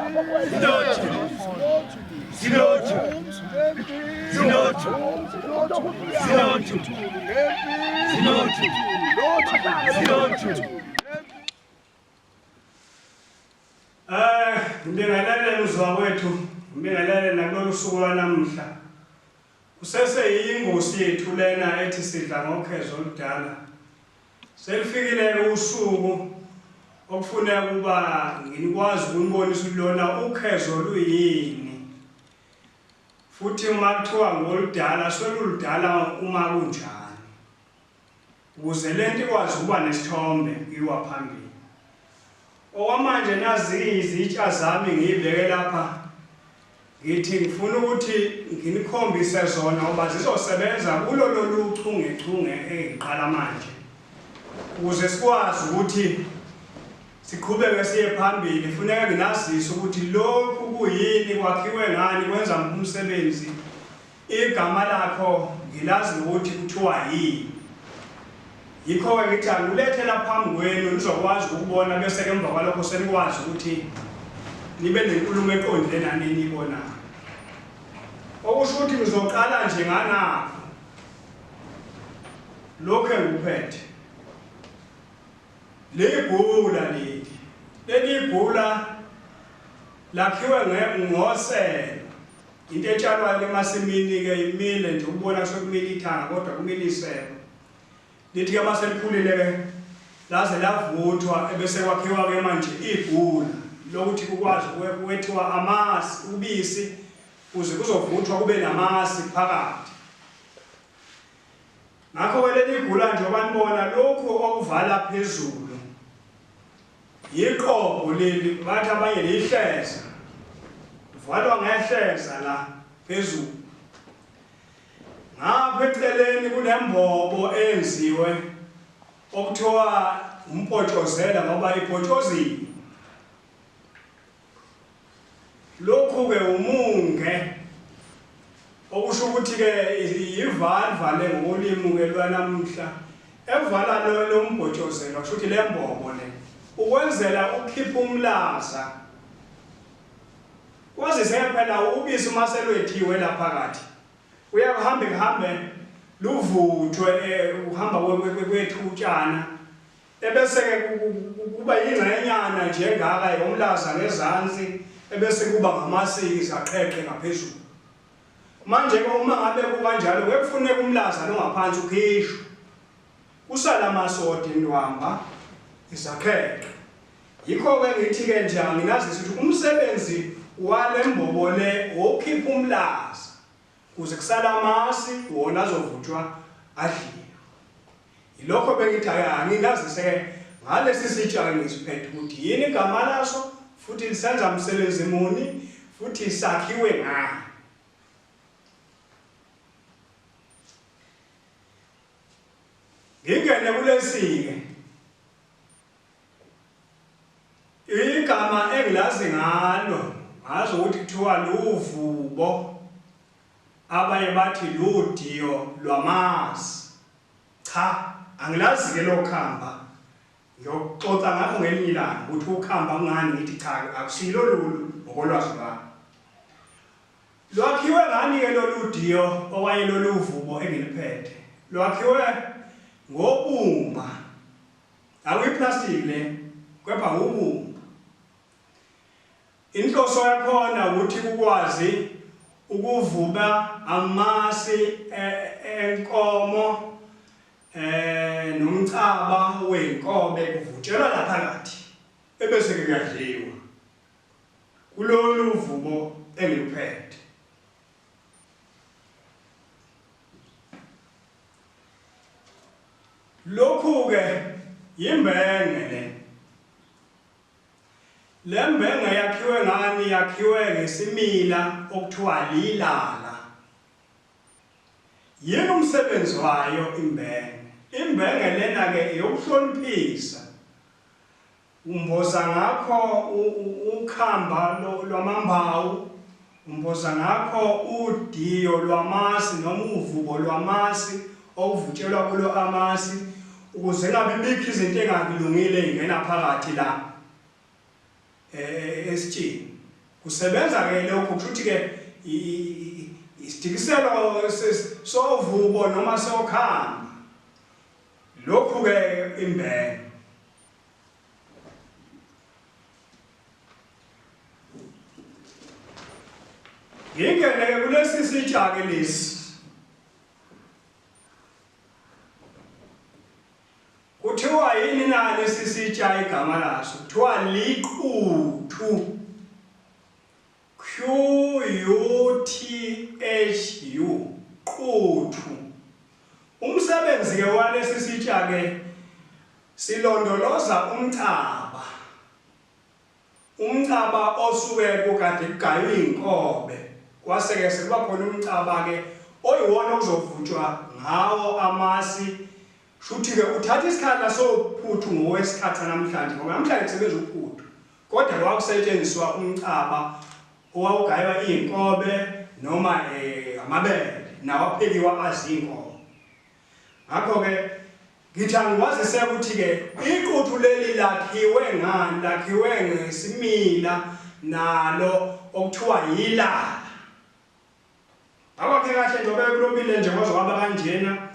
Zinothu. Zinothu. Zinothu. Zinothu. Zinothu. Zinothu. Ngibingelele mzwakwethu, ngibingelele nakulolu suku lwanamuhla. Kusese yingosi yethu lena ethi sidla ngokhezo oludala. Selifikile-ke usuku okufuneka ukuba nginikwazi ukunibonisa ukuthi lona ukhezo luyini. Futhi uma kuthiwa ngoludala, seluludala uma kunjani. Ukuze lento ikwazi ukuba nesithombe kuyiwa phambili. Okwamanje nazi izitsha zami ngiyibeke lapha ngithi ngifuna ukuthi nginikhombise zona ngoba zizosebenza kulo lolu chungechunge engiqala manje ukuze sikwazi ukuthi siqhubeke siye phambili. Funeka nginazise ukuthi lokhu kuyini, kwakhiwe ngani, kwenza umsebenzi. Igama lakho ngilazi ngokuthi kuthiwa yini. Yikho-ke ngithi angikulethe la phambi kwenu nizokwazi ukubona bese-ke emva kwalokho senikwazi ukuthi nibe nenkulumo eqondile nani eniyibonayo. Okusho ukuthi ngizoqala nje nganakho lokhu engikuphethe. Ligula leli. Leli gula lakhiwe ngoselo. Into etshalwayo emasimini-ke imile nje ukubona sekumila ithanga kodwa kumila isebo. Lithi-ke uma selikhulile-ke laze lavuthwa ebese kwakhiwa-ke manje igula lokuthi kukwazi ukwethiwa amasi, ubisi kuze kuzovuthwa kube namasi phakathi. Ngakho-ke leli gula njengoba nibona lokhu okuvala phezulu Yiqobo leli bathi abanye lihleza. Kuvalwa ngehleza la phezulu. Ngapha eceleni kunembobo eyenziwe okuthiwa umpotshozela ngoba ibhotshoziwe. Lokhu-ke umunge okusho ukuthi-ke yivalva le ngokolimi-ke lwanamuhla evala lo mbhotshozelo kusho ukuthi le mbobo le ukwenzela ukukhipha umlaza kwazise phela ubisi uma selwethiwe la phakathi uyakuhambe kuhambe luvuthwe eh, uhamba kwethutshana Ebese-ke kuba yingxenyana nje engaka yomlaza ngezansi ebese kuba ngamasiki zaqheqhe ngaphezulu. Manje-ke uma ngabe kukanjalo kufuneka umlaza lo ngaphansi ukhishwe. Kusala amasodi intwamba izaqheqhe. Yikho-ke ngithi-ke nje anginazise ukuthi umsebenzi wale mbobo le wokukhipha umlaza kuze kusala amasi wona azovuthwa adliwe. Yilokho bengithi ake anginazise-ke ngalesi sitsha engisiphethe ukuthi yini igama laso futhi lisenza msebenzi muni futhi sakhiwe ngani. Ngingene kulesi-ke igama engilazi ngalo ngazi ukuthi kuthiwa luvubo abanye bathi ludiyo lwamasi. Cha, angilazi-ke lo khamba. Ngiyoxoxa ngakho ngelinye ilanga ukuthi ukhamba kungani ngithi cha akusilo lolu ngokolwazi lwami. Lwakhiwe ngani-ke lolu diyo okanye lolu vubo engiliphethe? Lwakhiwe ngobumba. Akuyiplastiki le, kepha wubumba. Inhloso yakhona ukuthi kukwazi ukuvuba amasi enkomo eh nomcaba wenkobe kuvutshelwa la phakathi ebese ke kuyadliwa kulolu vubo engiluphethe. Lokhu ke yimbenge le. Le mbenge yakhiwe ngani? Yakhiwe ngesimila okuthiwa lilala. Yini umsebenzi wayo imbenge? Imbenge lena-ke eyokuhloniphisa. Umboza ngakho ukhamba lwamambawu, umboza ngakho udiyo lwamasi noma uvubo lwamasi okuvutshelwa kulo amasi ukuze ingabibikho izinto engakulungile ingena phakathi la eh, esitsheni. Kusebenza ke lokhu kusho ukuthi ke isidikiselo sovubo noma sokhamba. Lokhu ke imbenge. Ngingene ke kulesi sitsha ke lesi. Kuthiwa yini na lesi sitsha igama laso? Kuthiwa liquthu. Q U T H U quthu. Umsebenzi ke walesi sitsha ke silondoloza umcaba. Umcaba osuke kukade kugaywe inkobe. Kwase ke sekuba khona umcaba ke oyiwona okuzovutshwa ngawo amasi. Shuthi ke uthatha isikhala sophuthu ngowesikhathi namhlanje ngoba namhlanje kusebenza uphuthu. Kodwa kwakusetshenziswa umcaba owawugaywa izinkobe noma eh, amabele nawo aphekiwa azinkobe. Ngakho-ke ngithi angikwazise ukuthi-ke iquthu leli lakhiwe ngani, lakhiwe ngesimila nalo okuthiwa yilala. Akwakhe kahle nje obekulobile nje kwaze kwaba kanjena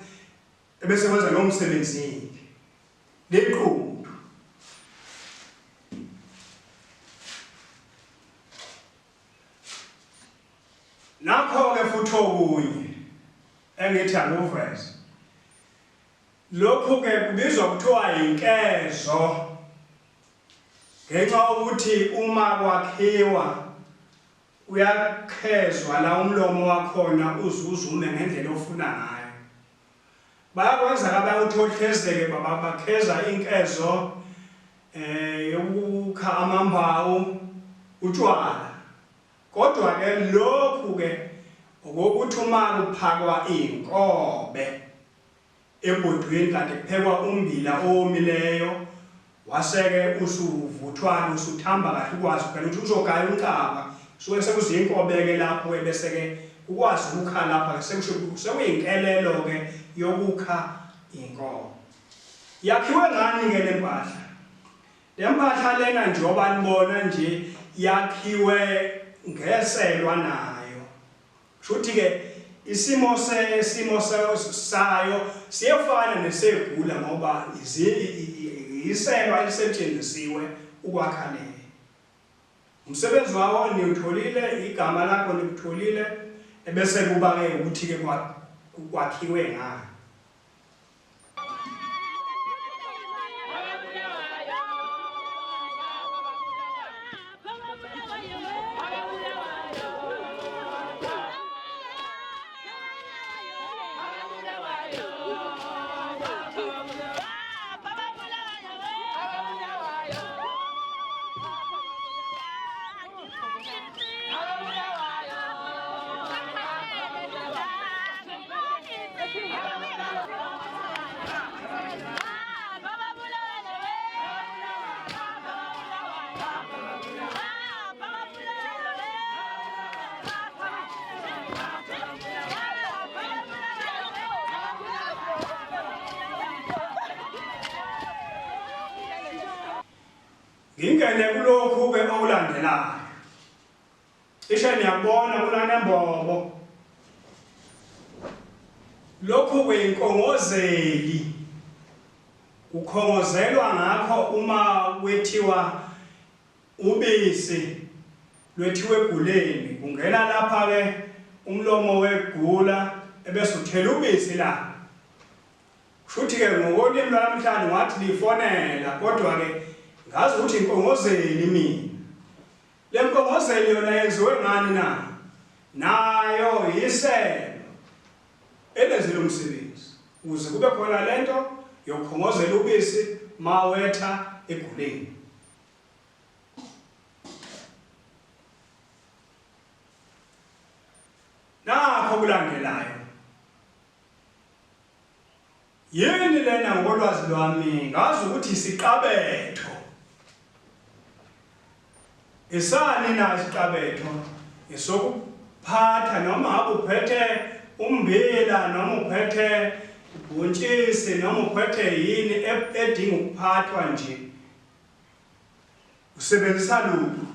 ebese kwenza lowo msebenzi-ke. Liquthu. Nakho-ke futhi okunye engithi anguveze. Lokhu-ke kubizwa kuthiwa yinkezo ngenxa yokuthi uma kwakhiwa uyakhezwa la umlomo wakhona uzuzume ngendlela ofuna ngayo. Bayakwenza ke abanye ukuthi ohlezeke bakheza inkezo eh yokukha amambawu utshwala. Kodwa ke lokhu ke okokuthi uma kuphakwa inkobe ebhodweni kade kuphekwa umbila owomileyo waseke usuvuthwa usuthamba kahle ukwazi phela ukuthi uzogaya umcaba suke sekuzinkobe-ke lapho ebese-ke ukwazi ukukha lapha sekusho sekuyinkelelo-ke yokukha inkomo. Yakhiwe ngani-ke le mpahla? Le mpahla lena njengoba nibona nje yakhiwe ngeselwa nayo. Kushuthi-ke isimo sesimo sayo siyefana nesegula ngoba iselwa elisetshenzisiwe ukwakha le. Umsebenzi wawo niwutholile, igama lakho nikutholile, ebese kuba-ke ukuthi-ke kwakhiwe ngani. Ngingene kulokhu-ke okulandelayo. Cishe niyakubona kunanembobo. Lokhu kuyinkongozeli. Kukhongozelwa ngakho uma kwethiwa ubisi lwethiwe eguleni. Kungena lapha ke umlomo wegula ebese uthela ubisi la. Kushuthi ke ngokolimi lwanamhlanje ngathi lifonela kodwa ke ngazi ukuthi inkongozeli mina. Le nkongozeli yona yenziwe ngani na? Nayo yiselo elenze lo msebenzi ukuze kube khona lento yokukhongozela ubisi mawetha eguleni. Nakho kulandelayo. Yini lena ngokolwazi lwami ngazi ukuthi isiqabetho. Isani na isiqabetho? Esokuphatha noma ngabe uphethe umbila noma uphethe ubhontshisi noma uphethe yini edinga ukuphathwa nje. Usebenzisa luphi?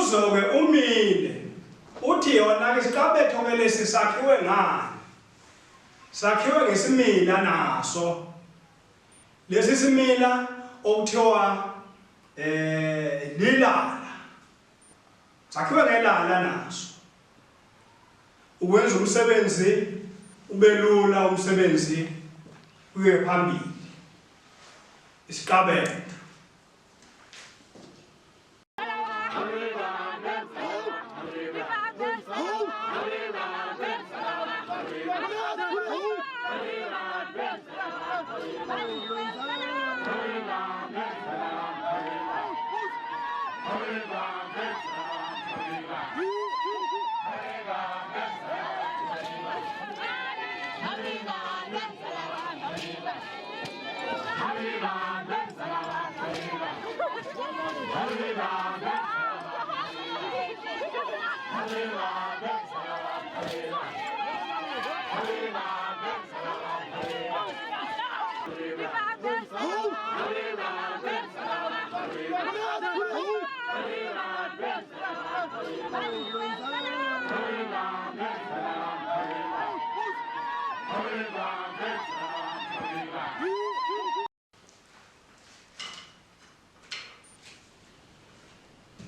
Umbuzo-ke umile uthi yona-ke isiqabetho-ke lesi sakhiwe ngani? Sakhiwe ngesimila naso. Lesi simila okuthiwa eh lilala. Sakhiwe ngelala naso. Ukwenza umsebenzi ube lula umsebenzi uye phambili. Isiqabetho.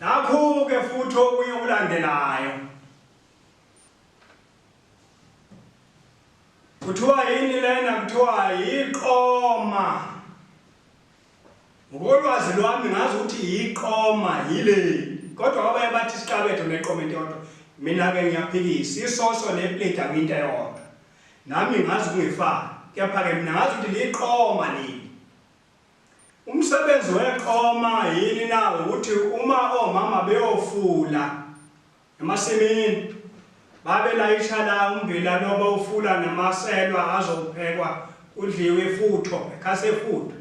Nakhu-ke futhi okunye okulandelayo. Kuthiwa yini lena? Kuthiwa yiqoma. Ngokolwazi lwami ngazi ukuthi yiqoma yile. Kodwa abanye bathi isiqabetho neqoma into eyodwa. Mina-ke ngiyaphikisa, isoso neplate akuyinto eyodwa. Nami ngazi kungefani. Kepha-ke mina ngazi ukuthi liqoma leli. Umsebenzi weqoma yini na ukuthi uma omama beyofula emasimini babelayisha la ummbila lo bawufula namaselwa azophekwa kudliwe ifutho ekhase futho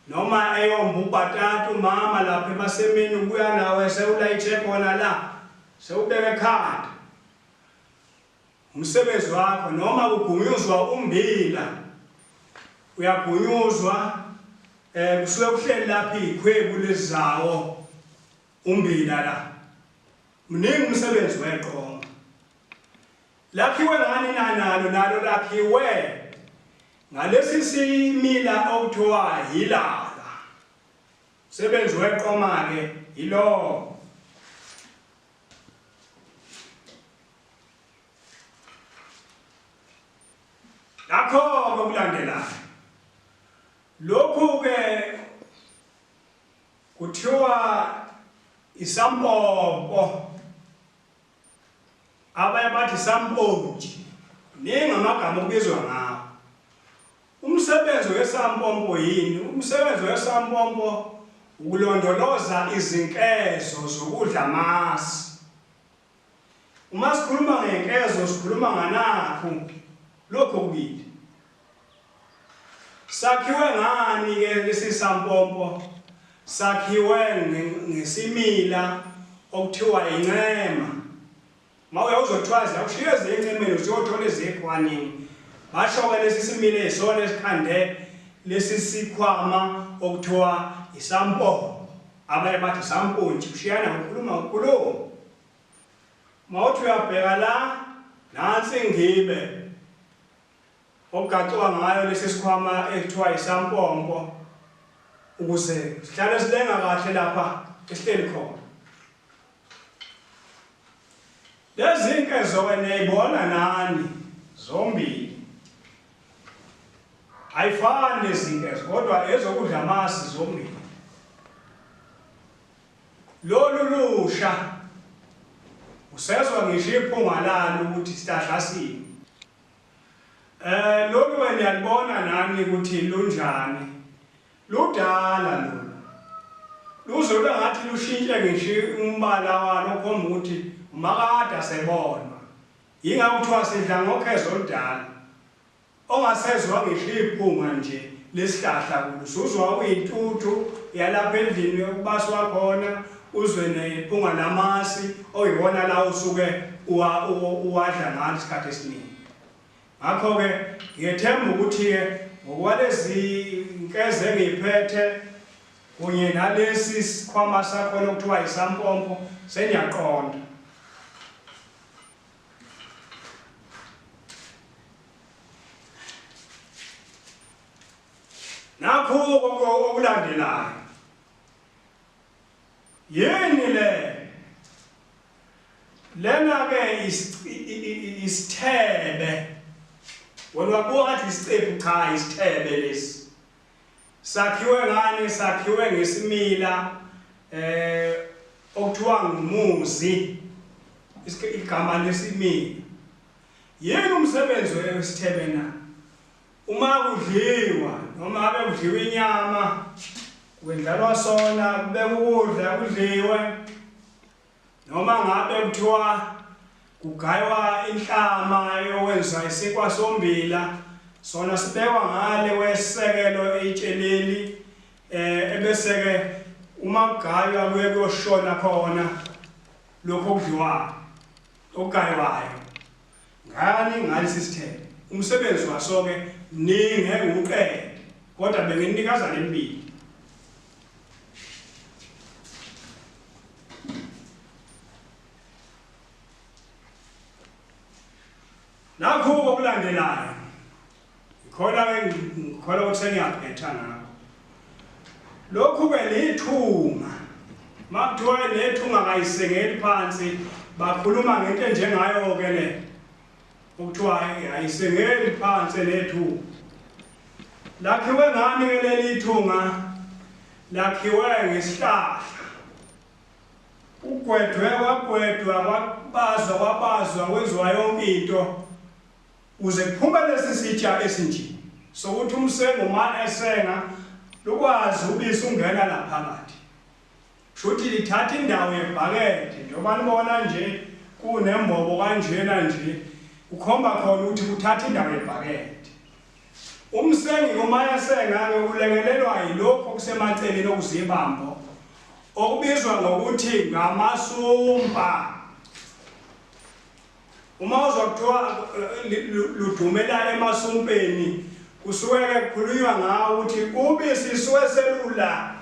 noma eyomba ubhatata umama lapha emasimini ubuya nawe sewulayishe khona la sewubeka ekhanda Umsebenzi wakho noma kugunyuzwa umbila uyagunyuzwa eh kusuke kuhleli lapha izikhwebu lezawo umbila la mningi umsebenzi weqoma lakhiwe ngani na nalo nalo lakhiwe ngalesi simila okuthiwa yilala umsebenzi weqoma ke yilowo Nakho-ke okulandelayo. Lokhu-ke kuthiwa isampompo. Abanye bathi isampontshi. Ningi amagama okubizwa ngawo. Umsebenzi wesampompo yini? Umsebenzi wesampompo ukulondoloza izinkezo zokudla amasi. Uma sikhuluma ngenkezo sikhuluma nganakhu lokhu okubili. Sakhiwe ngani ke lesi sampompo? Sakhiwe ngesimila okuthiwa incema. Uma uya uzothiwa ziyakushiya ezincemeni usuyothola ezikhwanini. Basho-ke lesi simila isona esikhande lesi sikhwama okuthiwa isampompo. Abanye bathi sampontshi kushiyana ngokukhuluma ngokukhuluma. Mawuthi uyabheka la nansi ingibe okugaxwa ngayo lesi sikhwama ekuthiwa isampompo ukuze sihlale silenga kahle lapha esihleli khona. Lezi nkezo-ke niyayibona nani zombili ayifani lezi nkezo kodwa ezokudla amasi zombili. Lolu lusha usezwa ngisho iphunga lalo ukuthi sihlahla sini. Eh lolu niyalibona nani ukuthi lunjani. Ludala lolu. Luze lube ngathi lushintshe ngisho umbala walo okhomba ukuthi umakade asebonwa. Yingakho kuthiwa sidla ngokhezo oludala. Ongasezwa ngisho iphunga nje lesihlahla kulo. Usuzwa kuyintuthu yalapha endlini yokubaswa khona, uzwe nephunga lamasi oyiwona la usuke uwadla ngalo isikhathi esiningi. Ngakho-ke ngiyethemba ukuthi-ke ngokwalezi nkeze engiyiphethe kunye nalesi sikhwama sakhona okuthiwa isampompo seniyaqonda. Nakhu okulandelayo. Yini le? Lena ke isithebe. Wena wabuka ngathi isicephu cha isithebe lesi. Sakhiwe ngani? Sakhiwe ngesimila eh okuthiwa ngumuzi. Igama lesimila. Yini umsebenzi wesithebe na? Uma kudliwa noma ngabe kudliwa inyama kwendlalwa sona kubeka ukudla kudliwe noma ngabe kuthiwa kugaywa inhlama eyokwenza isinkwa sombila sona sibekwa ngale kwesekelo etsheleli eh ebese-ke uma kugaywa kuye kuyoshona khona lokho okudliwayo okugaywayo Ngani ngalesi sithelo? Umsebenzi waso-ke mningi ngeke ngiwuqede, kodwa benginikazana emibili. Nakhu okulandelayo. Ngikhona-ke ngikholwa ukuthi sengiyaphetha ngakho. Lokhu-ke lithunga. Uma kuthiwa nethunga kayisengeli phansi, bakhuluma ngento enjengayo-ke le. Okuthiwa ayisengeli phansi nethunga. Lakhiwe ngani-ke leli thunga? Lakhiwe ngesihlahla. Kugwedwe kwagwedwa kwabazwa kwabazwa kwenziwa yonke into. Kuze kuphume lesi sitsha esinje sokuthi umsengi uma esenga lukwazi ubisi ungena la phakathi. Shuthi lithatha indawo yebhakede njengoba nibona nje kunembobo kanjena nje kukhomba khona ukuthi kuthatha indawo yebhakede. Umsengi uma esenga-ke ulekelelwa yilokhu okusemaceleni okuzibambo okubizwa ngokuthi ngamasumpa. Uma uzwa kuthiwa ludumela emasumpeni kusuke-ke kukhulunywa ngawo ukuthi ubisi suke selula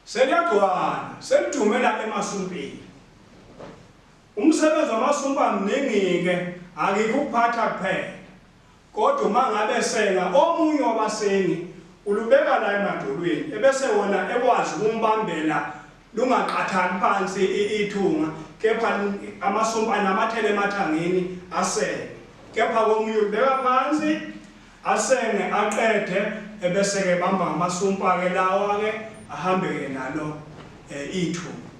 seliyagcwala selidumela emasumpeni. Umsebenzi wamasumpa mningi-ke akikho ukuphatha kuphela. Kodwa uma ngabe esenga, omunye wabasengi ulubeka la emadolweni ebese wona ekwazi ukumbambela lungaqathani phansi ithunga kepha amasumpa anamathele emathangeni asenge. Kepha komunye ulubeka phansi asenge aqede ebese-ke bamba ngamasumpa-ke lawa-ke ahambe-ke nalo ithunga.